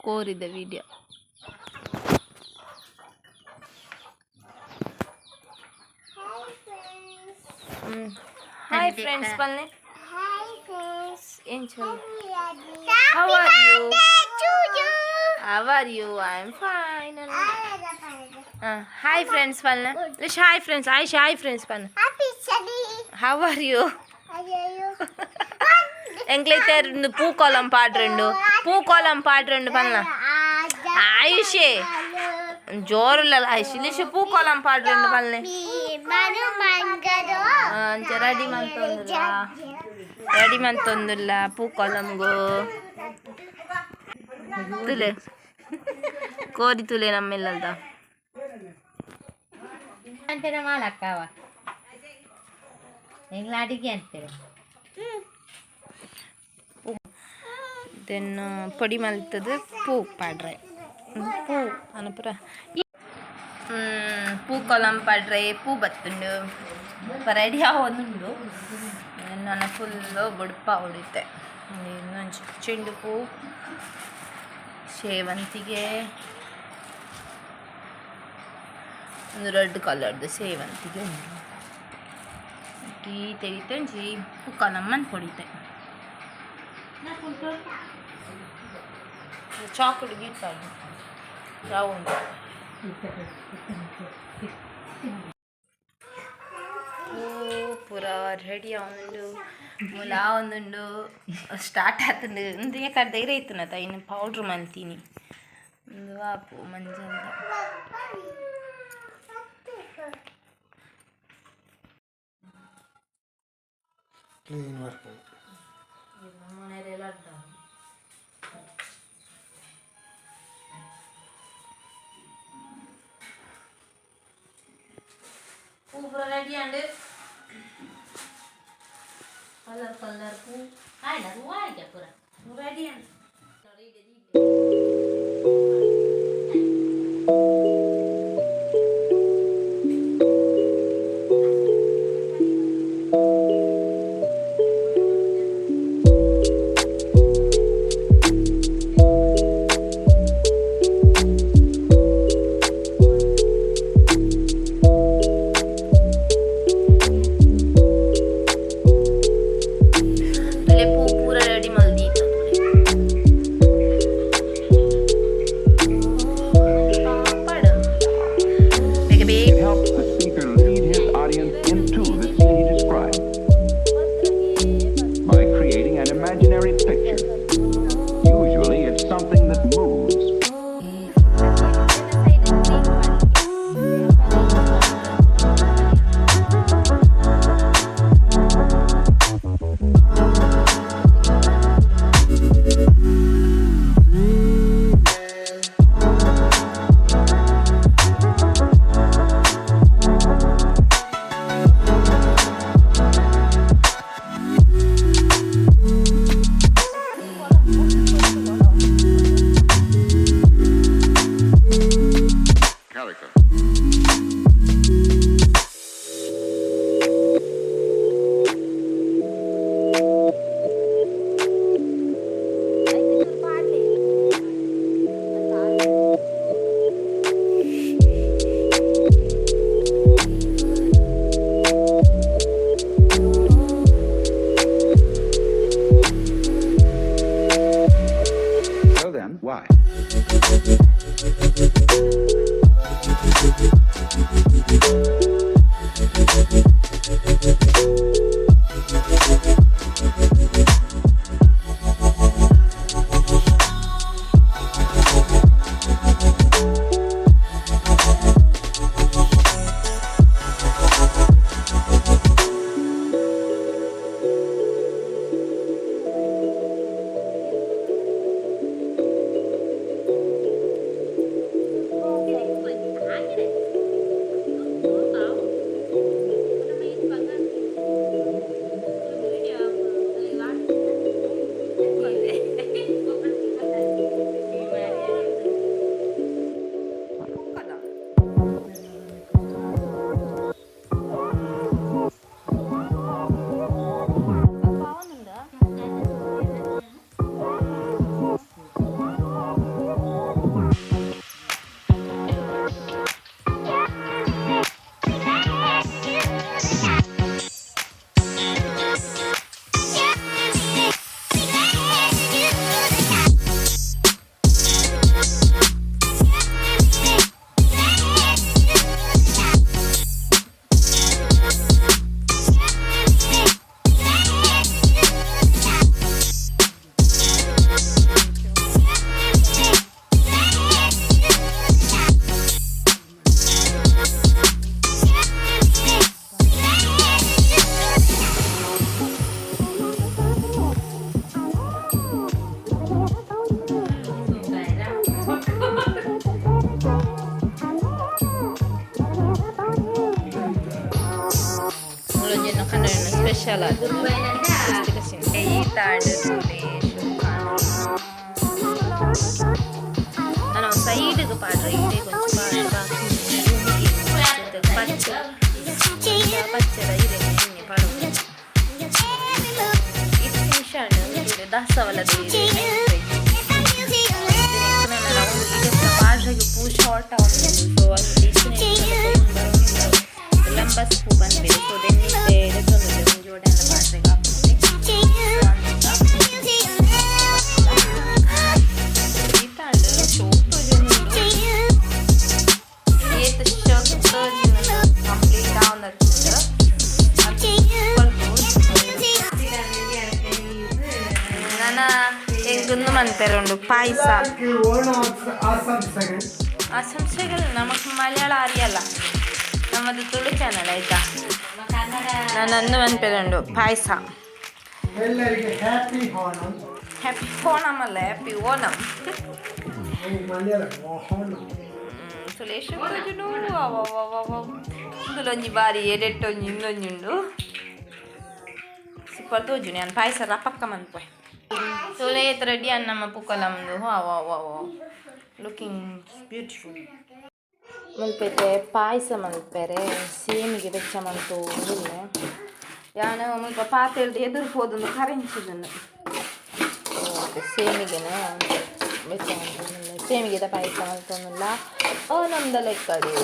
ಕೋರಿದ video. Hi friends ಪಲ್ಲೆ. ಎಂಚ? How are you? How are you? I am fine. Hi friends ಪಲ್ಲೆ. Hi friends. Ayush, hi friends ಪಲ್ಲೆ. How are you? ಎಂಕ್ಲೈತೆ ಪೂಕೋಲಂ ಪಾಡ್ರಂಡು, ಪೂಕೋಲಂ ಪಾಡ್ರಂಡು ಪನ್ನ. ಆಯುಷೇ, ಜೋರುಲ್ಲ ಆಯುಷ್. ಲಿಶು, ಪೂಕೋಲಂ ಪಾಡ್ರಂಡು ಪಲ್ಲೆ. ಅಂಚ ready ಮಂತೊಂದುಲ್ಲ, ready ಮಂತೊಂದುಲ್ಲ ಪೂಕೋಲಂಗು. ತುಲೆ, ಕೋರಿ ತುಲೆ ನಮ್ಮೆಲ್ಲಲ್ದ. ಅಂತೀರ ಮಾಲಕ್ಕವ ಎಂಗ್ಲ ಅಡಿಗೆ ಅಂತೀರ. ದೆನ್ ಪೊಡಿ ಮಲ್ತದ ಪೂ ಪಾಡ್ರೆ, ಪೂ ಅನಪುರ ಪೂ ಕೊಲಂ ಪಾಡ್ರೆ. ಪೂ ಬತ್ತುಂಡು, ರೆಡಿ ಆವೊಂದುಂಡು. ನನ್ನ ಫುಲ್ಲು ಬುಡ್ಪ ಹೊಡಿತೆ. ಇನ್ನೊಂಚು ಚೆಂಡು ಪೂ, ಸೇವಂತಿಗೆ, ಒಂದು ರೆಡ್ ಕಲರ್ದು ಸೇವಂತಿಗೆ ಉಂಟು. ಟೀ ತೆಗಿತೆ, ಒಂಜಿ ಪೂಕೊಲಮ್ಮನ್ ಹೊಡಿತೆ. ಚಾಕುಡು ಗೀತ ರೌಂಡ್. ಪೂ ಪೂರ ರೆಡಿ ಆವೊಂದುಂಡು, ಮುಲ ಆವೊಂದುಂಡು, ಸ್ಟಾರ್ಟ್ ಆತುಂಡು. ಉಂದು ಏಕಾರ್ದ ಇರ ಇತ್ತುನತ, ಇನ್ನು ಪೌಡ್ರ್ ಮಲ್ತೀನಿ. ಉಂದು ಆಪು ಮಂಜಲ್ದ. Clean work. ಪೂ ಪೂರ ರೆಡಿ ಆಂಡ್, ಕಲರ್ ಕಲರ್ ಪೂ. ಆಯ್ಲ ಹೂವು ಆಯ್ಕೆ ಪೂರ. ರೆಡಿ ಆಂಡ್. ತುಲೆ, ಪೂ ಪೂರ ರೆಡಿ ಮಲ್ದೀತ ತುಲೆ. ಪಾಪಡ್ ಬೇಗ ಬೇಗ. It helps the speaker lead his audience into the scene he describes by creating an imaginary picture. Usually, it's something that moves. Character. So then, why? Special ಅದು. ನಾನು ಸೈಡ್ಗೆ ಪಾಡ್ರೆ ಇದೇ ಕೊಂಚ ಪಾಡ್ರೆ. ಪಚ್ಚ ಪಚ್ಚದ ಇದೆ ಎಣ್ಣೆ ಪಾಡು. ಇದು ನಿಮಿಷ ದಾಸವಲ್ಲದ ಪಾಡ್ರೆಗೆ ಪೂ ಶಾರ್ಟ್. ಸೊ ಅದು ಲಂಬಸ್ ಪೂ ಬಂದ್ಬೇಕು. ಸೊ ದೆನ್ನಿತ್ತೆ ಎದಕ್ಕೊಂದು ಒಂಜಿ ಒಡೆ ಪಾಡ್ರೆಗೆ ಹಾಕ್ತಾರೆ. ಈತಾಂಡ್ ಶೋಕ್ ತೋಜೊಂದುಂಡು. ಏತ್ ಶೋಕ್ ತೋಜುಂಡು. ಕಂಪ್ಲೀಟ್ ಆವೊಂದತ್ತುಂಡು. ನನ ಎಂಕುಂದು ಮನ್ಪೆರೆ ಉಂಡು ಪಾಯಸ. ಆಶಂಸೆಗಳು. ಆಶಂಸೆಗಳು. ನಮಕ್ ಮಲಯಾಳ ಅರಿಯಲ್ಲ, ನಮ್ಮದು ತುಳು ಚಾನಲ್, ಆಯ್ತಾ? ನಾನು ಅಂದು ಮನ್ಪೆರೆ ಉಂಡು ಪಾಯಸ. ಎಲ್ಲರಿಗೆ ಹ್ಯಾಪಿ ಓಣಂ. ಹ್ಯಾಪಿ ಓಣಂ ಅಲ್ಲ, ಹ್ಯಾಪಿ ಓಣಂ. ಮಲಯಾಳ ಓಣಂ. ಸುಲೇಶ್ ಇಂದುಲೊಂಜಿ ಬಾರಿ ಎಡೆಟ್ಟೊಂಜಿ ಇಂದೊಂಜಿ ಉಂಡು. ಸೂಪರ್ ತೋಜುನಿ. ನಾನು ಪಾಯಸ ರಪಕ್ಕ ಮನ್ಪೆ. ಸುಲೇತ್ ರೆಡಿ ನಮ್ಮ ಪುಕ್ಕಲಮ್ದು. ವಾ ವಾ ವಾ ವಾ, ಲುಕಿಂಗ್ ಬ್ಯೂಟಿಫುಲ್. ಮಲ್ಪೆತೆ ಪಾಯಸ ಮಲ್ಪೆರೆ ಸೇಮಿಗೆ ಬೆಚ್ಚ ಮಂತು ಇಲ್ಲ. ಯಾನ ಮುಲ್ಪ ಪಾತೆಲ್ದು ಎದುರು ಪೋದೊಂದು ಕರೆಂಚಿದನ್ನು ಸೇಮಿಗೆನ ಬೆಚ್ಚ ಮಂತೊಂದುಲ್ಲ. ಸೇಮಿಗೆದ ಪಾಯಸ ಮಲ್ತೊಂದುಲ್ಲ ಓನಂದ ಲೆಕ್ಕಡು.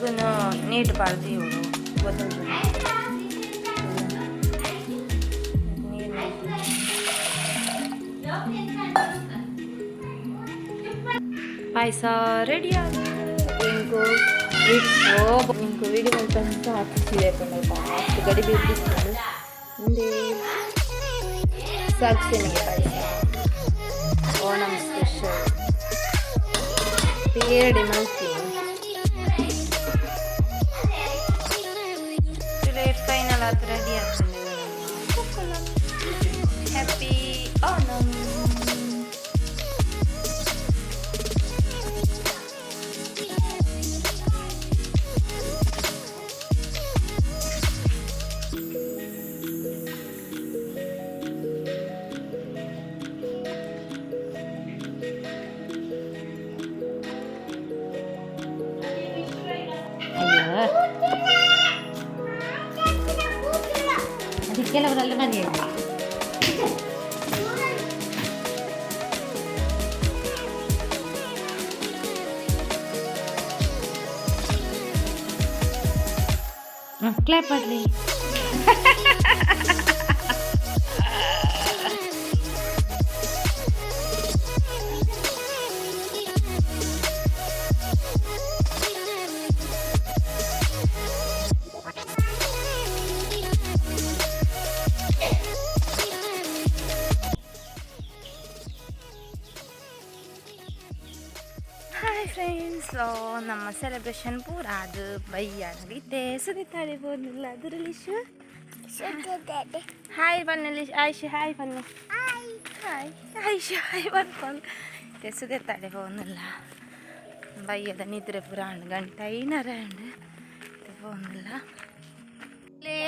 ಇದನ್ನು ನೀಟ್ ಪಾಡ್ದು ಗೊತ್ತುಂಟು ನೀರು. ಪಾಯಸ ರೆಡಿ ಆದ. ಇಂಕು ಇಂಕು ವಿಡಿಯೋ ಅಂತ ಹಾಕಿಸಿದೆ. ಅಷ್ಟು ಗಡಿ ಬಿದ್ದಿತ್ತು. ಮುಂದೆ ಸಾಕ್ಷಿನಿಗೆ ಪಾಯಸ, ಓಣಂ ಸ್ಪೆಷಲ್ ಪೇರಡೆ ಮಲ್ತೀನಿ. ಫೈನಲ್ ಆದ ರೆಡಿ ಆಗ್ತದೆ. ಹ್ಯಾಪಿ ಓಣಂ. ಅಯ್ಯೋ, ಅದಕ್ಕೆ ಕೆಲವರೆಲ್ಲ ಮನೆಯಲ್ಲಿ. ಕ್ಲಾಪ್ ಮಾಡಲಿ. ಹಾಯ್ ಫ್ರೆಂಡ್ಸ್, ಸೊ ನಮ್ಮ ಸೆಲೆಬ್ರೇಷನ್ ಪೂರ ಅದು ಬಯ್ಯಾನಾಗಿತ್ತೆ. ಸುದಿತಾಳೆ ಬೋನಿಲ್ಲ ಅದರಲ್ಲಿ. ಹಾಯ್ ಬನ್ನಲ್ಲಿ ಆಯ್ಶು, ಹಾಯ್ ಬನ್ನಿ. ಹಾಯ್ ಆಯ್ಶು, ಹಾಯ್ ಬನ್ಕೊಂಡು ಸುದಿತಾಳೆ ಬೋನಿಲ್ಲ. ಬಯ್ಯದ ನಿದ್ರೆ ಪೂರ ಹಣ್ಣು ಗಂಟೆ ಐನರ ಹಣ್ಣು ಬೋನಿಲ್ಲ.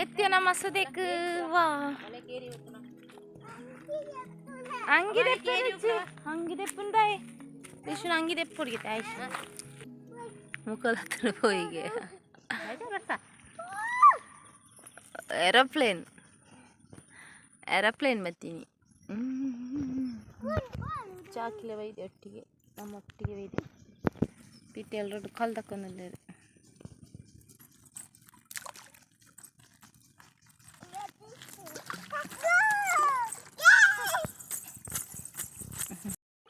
ಎತ್ತಿಯ ನಮ್ಮ ಸುದೇಕ್ ವಾ ಅಂಗಿದೆ ಅಂಗಿದೆ ಪುಂದಾಯ್ ವಿಷ್ಣು ಅಂಗಿದೆ ಪುಡಿಗಿತೆ ಆಯ್ಶು ಮುಖದ ಹತ್ರ ಹೋಯಿಗೆ. ಏರೋಪ್ಲೇನ್ ಏರೋಪ್ಲೇನ್ ಬರ್ತೀನಿ. ಚಾಕಿಲೆ ಒಯ್ದೆ ಒಟ್ಟಿಗೆ ನಮ್ಮ ಒಟ್ಟಿಗೆ ಒಯ್ದೆ. ಪಿಟಿ ಎಲ್ಲರೂ ಕಲ್ ತಕೊಂಡಲ್ಲಿ.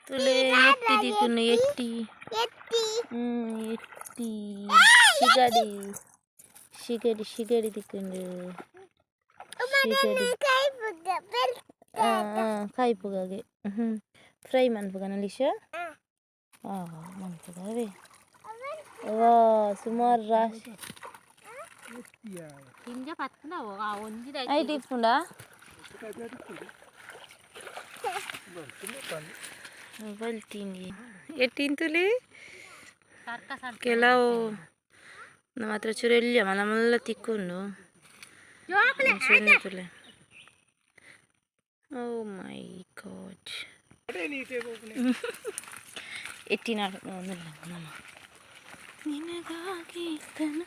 ತುಲೆ. ದಿಕ್ಕುನು ಎಟ್ಟಿ. ಎಟ್ಟಿ ಶಿಗಡಿ ಶಿಗಡಿ ಶಿಗಡಿ ದಿಕ್ಕುಂಡು ಶಿಗಡಿ. ಕಾಯಿಪುಗಾಗೆ ಫ್ರೈ ಮನ್ಪುಗನ ಲಿಶ. ಮನ್ಪುಗವೇ. ವಾ, ಸುಮಾರು ರಾಶಿ. ಹಿಂಜ ಪತ್ತನ ಒಂಜಿ. ಐಟ್ ಇಪ್ಪುಂಡ ಬಲ್ತೀನಿ ಎಟ್ಟಿಂತುಲಿ. ಕೆಲವು ನಮ್ಮ ಹತ್ರ ಚೂರು ಎಲ್ಯ ಮಲ್ಲ ಮಲ್ಲ ತಿಕ್ಕೊಂಡು ತುಲೆ. ಓ ಮೈ ಗಾಡ್, ಎಟ್ಟಿನ ನಮ್ಮ ನಿನಗಾಗಿ ತನ.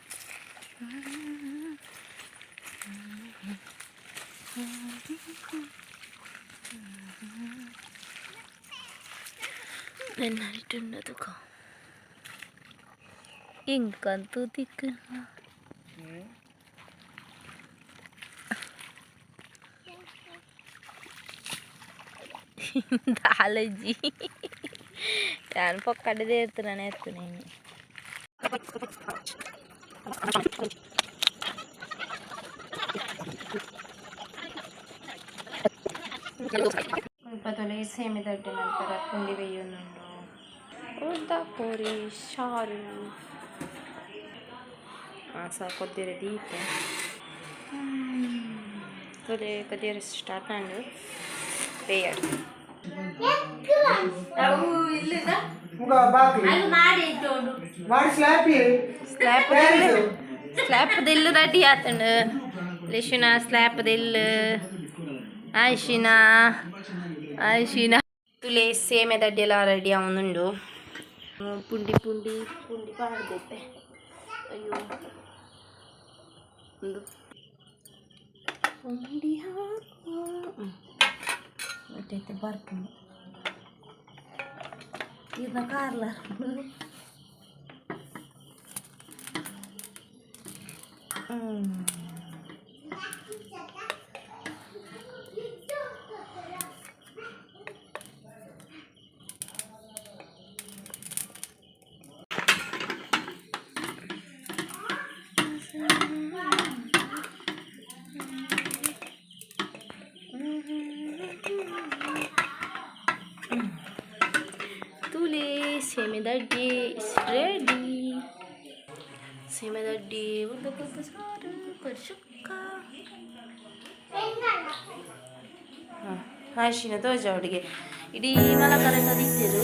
ನನ್ನರಿಟುಂಡದುಕ ಇಂಕಂತೂ ದಿಕ್ಕು. ದಾಲಜ್ಜಿ ನಾನು ಪಕ್ಕಡದೇ ಇರ್ತಾನೆ ಇರ್ತೀನಿ. ಮುಲ್ಪದೊಲೆ ಸೇಮೆ ದಡ್ಡೆ ನಂತರ ಪುಂಡಿ ಬೇಯೊಂದುಂಡು, ಉದ್ದ ಕೋರಿ ಶಾರು ಸಾಕೊದ್ದಿರ ದೀಪ ತೊಲೆ ಕದಿಯರ ಸ್ಟಾರ್ಟ್ ಆಂಡ್ ಬೇಯಡ್. ಮುಗ ಬಾಕ್ಲಿ ಮಾಡಿ ಸ್ಲ್ಯಾಪಿ. ಸ್ಲ್ಯಾಪ್, ಸ್ಲ್ಯಾಪ್ ದಿಲ್ಲು ರೆಡಿ ಆತಂಡು ಲಿಶುನ. ಸ್ಲ್ಯಾಪ್ ದಿಲ್ಲು ಆಯ್ಶಿನ ಆಯ್ಶಿನ ತುಲೆ ಸೇಮೆ ದಡ್ಡಿಯೆಲ್ಲ ರೆಡಿ ಆವೊಂದುಂಡು. ಪುಂಡಿ ಪುಂಡಿ ಪುಂಡಿ ಪಾಡ್ದೆತ್ತೆ. ಅಯ್ಯೋ, ಒಂದು ಪುಂಡಿ ಹಾಕು ಒಟ್ಟೈತೆ ಬರ್ಪುಂಡು ಇರ್ನ ಕಾರ್ಲ. ತುಲೆ ಸೇಮೆದಡ್ಡಿ is ready. ಸೇಮೆದಡ್ಡಿ ಒಂದು ಪಪ್ಪ ಸಾರು ಪರಿಶುಕ್ಕ. ಹಾಂ, ಹಾಶಿನ ತೋಜ ಅವಳಿಗೆ ಇಡೀ ಮಲ ಕರೆ ಕದಿತೀರು.